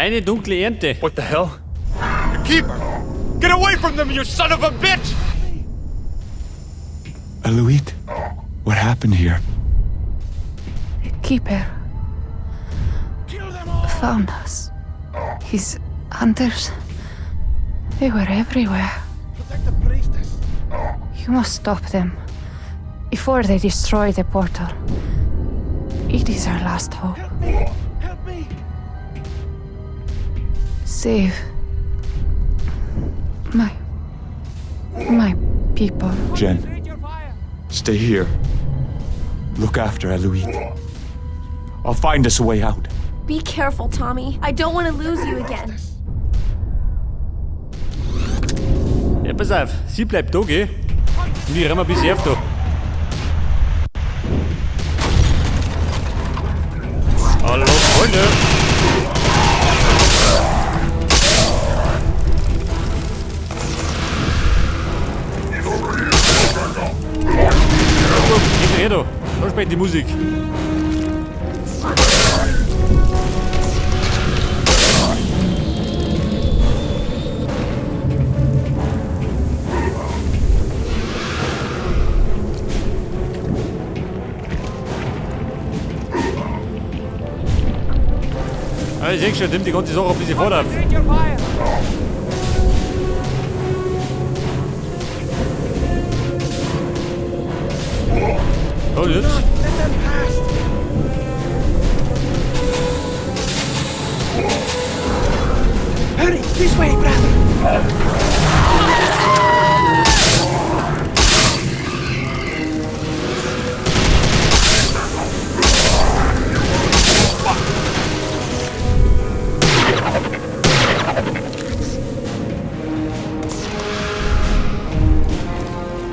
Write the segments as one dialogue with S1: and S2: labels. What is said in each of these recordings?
S1: Eine dunkle Ernte.
S2: What the hell? The keeper! Get away from them, you son of a bitch!
S3: Eluid, what happened here?
S4: The keeper found us. His hunters. They were everywhere.
S5: Protect the priestess.
S4: You must stop them before they destroy the portal. It is our last hope.
S5: Help me! Help me!
S4: Save my people.
S3: Jen, stay here. Look after Eluid. I'll find us a way out.
S6: Be careful, Tommy. I don't want to lose you again.
S1: Ja, pass auf, sie bleibt da, gell? Und ich renn mal bis auf da. Hallo, Freunde! Geht her da. Da spielt die Musik. Ah, ich seh schon, nimmt die ganze Sache ein bisschen Fahrt auf. Oh, jetzt.
S5: Hurry! This way, brother!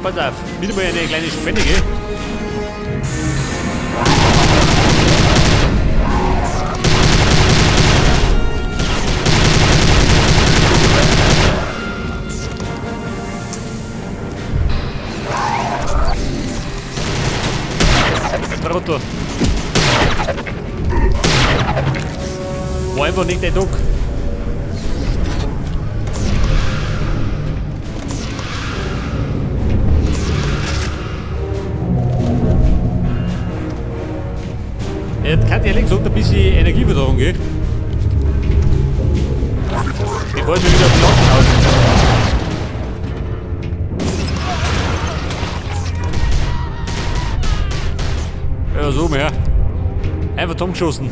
S1: Pass auf, wieder mal eine kleine Spende, gell? Trottel. War einfach nicht der Tag. Jetzt kann ich ehrlich gesagt ein bisschen Energieversorgung, gell? Bevor ich mir wieder auf die Latten haut. Ja, so mehr. Einfach zusammengeschossen.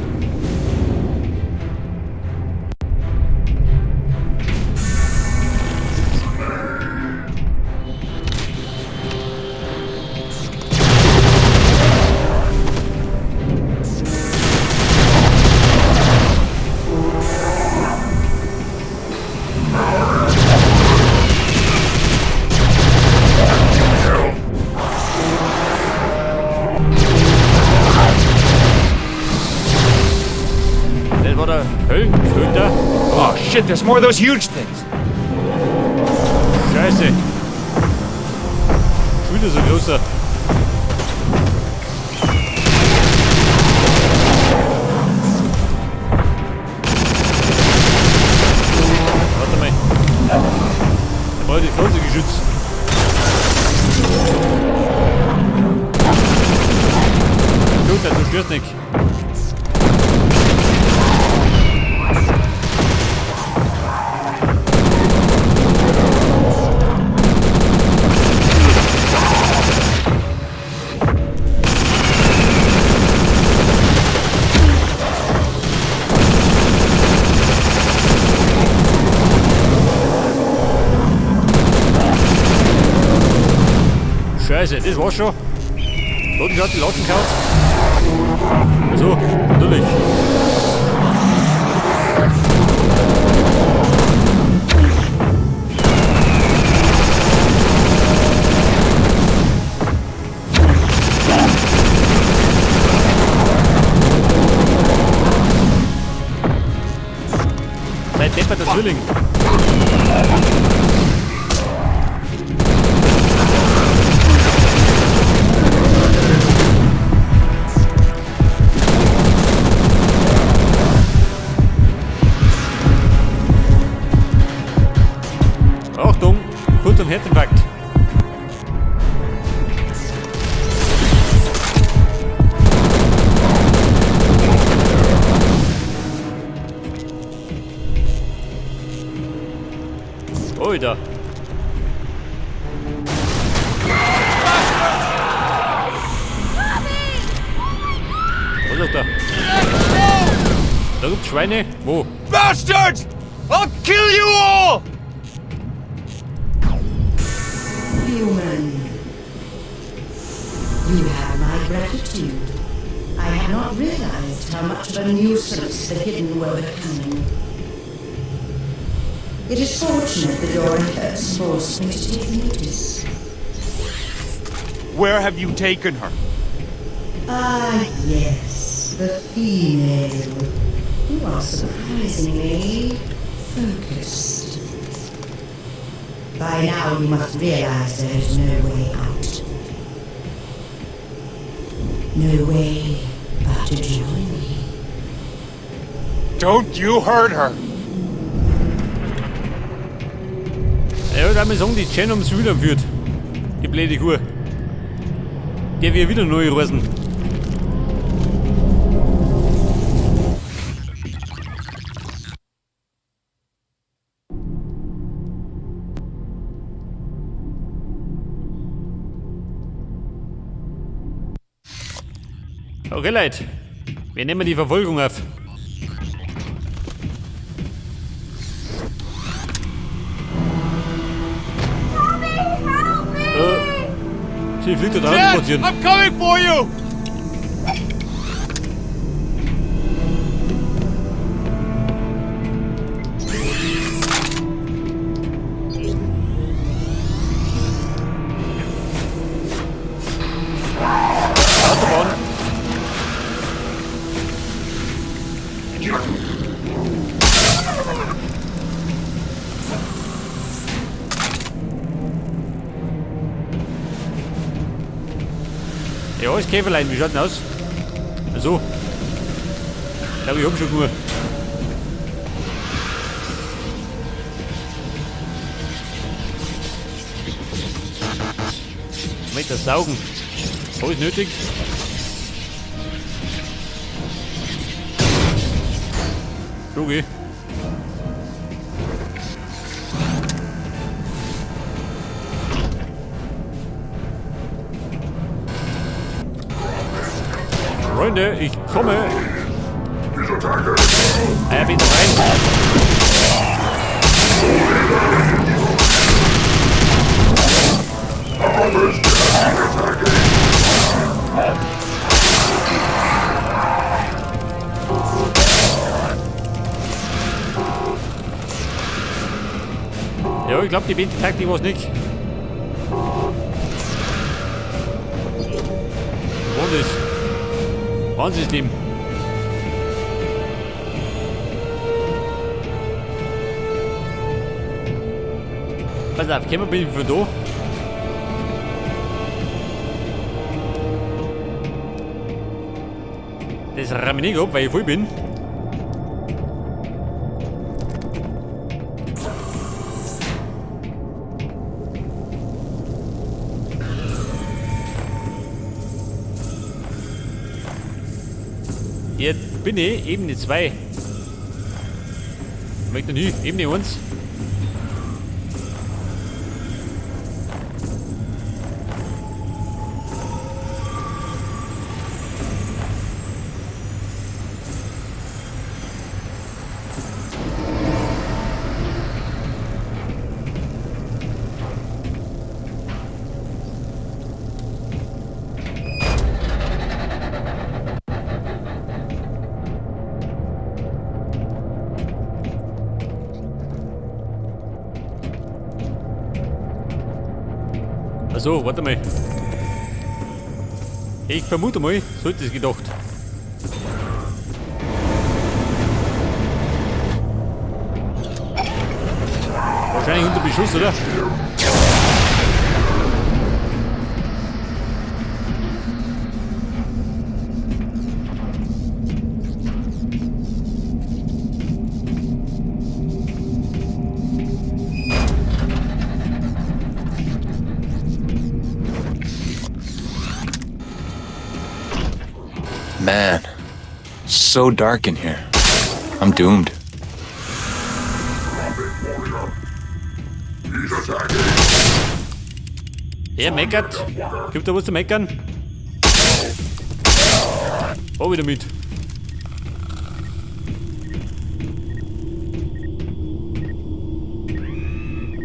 S1: Das war der Höllenköter.
S2: Oh shit, there's more of those huge things.
S1: Scheiße. Schon wieder so großer. Warte mal. Da brauche ich die Pflanzengeschütz. Gut, du störst nicht. Scheiße, das war's schon. Da hat gerade die Latschen gehauen. Also, natürlich. Sei deppert, der Zwilling. einen Herzinfarkt. Alter. Was ist da? Da gibt's Schweine. Wo?
S2: Bastards! I'll kill you all!
S7: Human. You have my gratitude. I had not realized how much of a nuisance the hidden were becoming. It is fortunate that your efforts forced me to take notice.
S3: Where have you taken her?
S7: Ah, yes, the female. You are surprisingly focused. By now you must realize there is no way out. No way but to join me.
S2: Don't you hurt her!
S1: Ja, da wir sagen, die Jen ums wieder führt. Die blöde Kuh. Der wir wieder neu reisen. Okay, Leute. Wir nehmen die Verfolgung auf. Sie fliegt da
S2: Jen, I'm coming for you!
S1: Autobahn. Ja, ist Käferlein, wie schaut denn aus? Also, ich glaube, ich hab schon genug. Mit das Saugen. Alles nötig. Okay. Freunde, ich komme. Bin rein. Ja, ich glaube, die beste Taktik war's nicht. Wo ist Wahnsinnsleben. Pass auf, können wir bitte von da? Das ramme ich nicht ab, weil ich voll bin. Jetzt bin ich Ebene 2. Ich möchte nicht, Ebene 1. Also, warte mal. Ich vermute mal, so hätte ich es gedacht. Wahrscheinlich unter Beschuss, oder?
S3: Man, so dark in here. I'm doomed.
S1: Er meckert. Gibt da was zu meckern? Oh, wieder mit.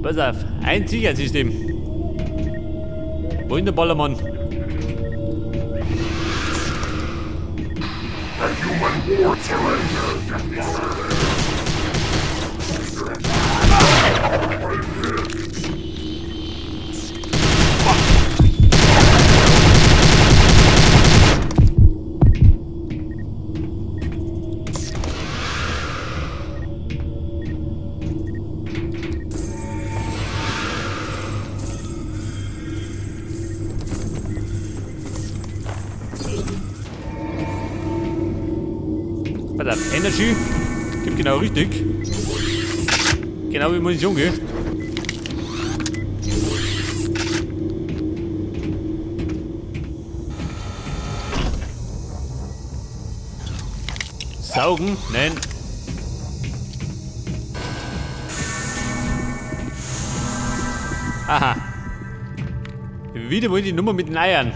S1: Pass auf, ein Sicherheitssystem. Wo ist der Ballermann? Pass auf, Energy gibt genau richtig. Genau wie Munition, gell? Saugen? Nein. Aha. Wieder wohl die Nummer mit den Eiern.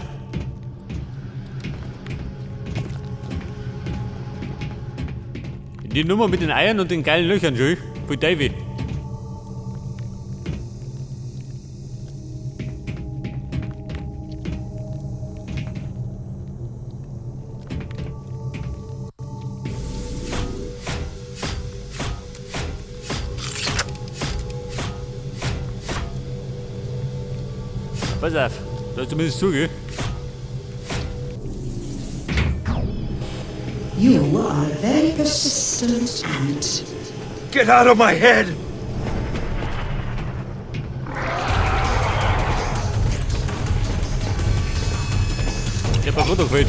S1: Die Nummer mit den Eiern und den geilen Löchern, schön. Für Davy. Pass auf, da ist zumindest zu, gell?
S7: You are a very persistent ant.
S2: Get out of my head!
S1: Ich hab runtergefällt.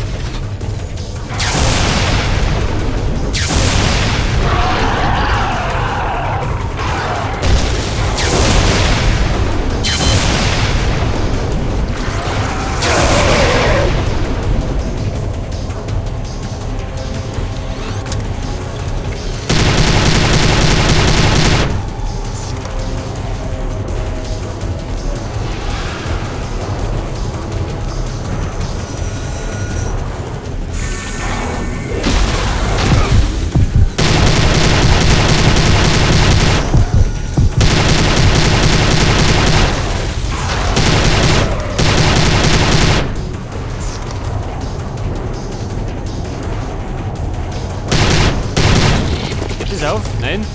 S1: Geht das auf? Nein.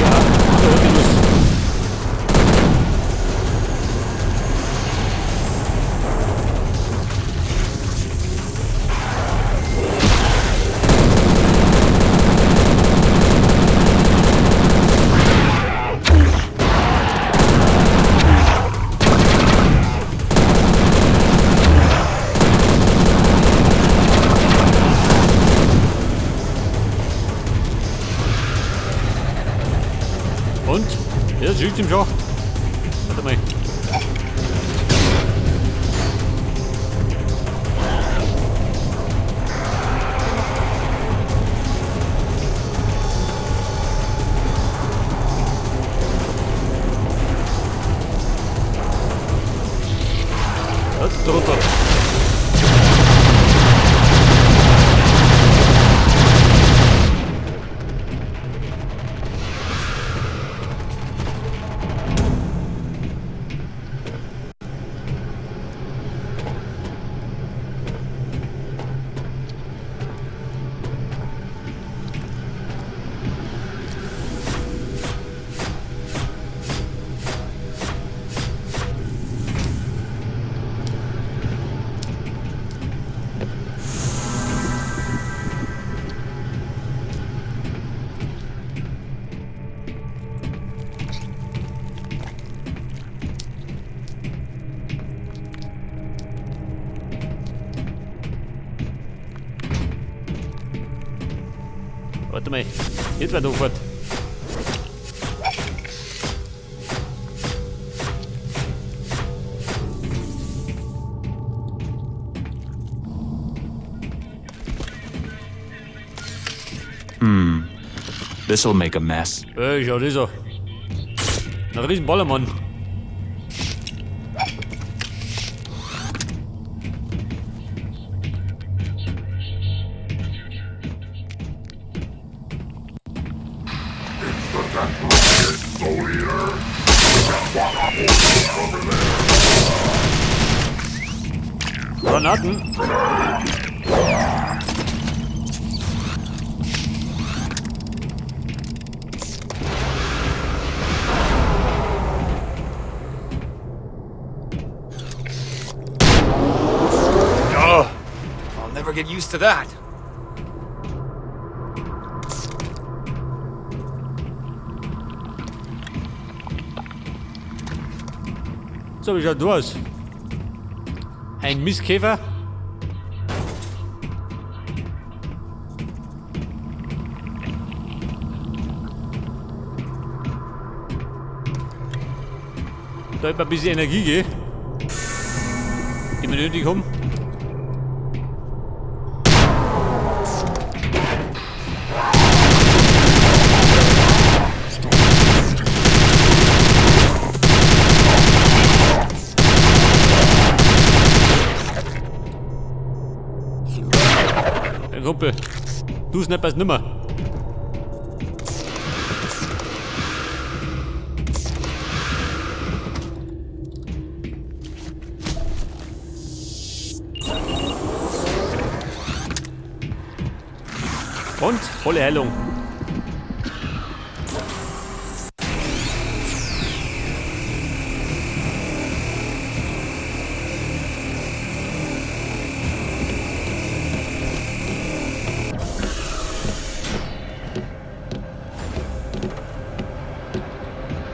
S1: Ja, da hört die was. Und? Ja, schießt im Schacht. Warte mal. Ja, drunter. Warte mal, jetzt war doch fort.
S3: This'll make a mess.
S1: Ey, schau das an. Ein riesen Ballermann. Granaten.
S2: Oh, I'll never get used to that.
S1: So, wie schaut du aus? Ein Mistkäfer? Da hat man ein bisschen Energie, gell? Die wir nötig haben. Mein Kumpel, du snapperst nimmer. Und volle Heilung.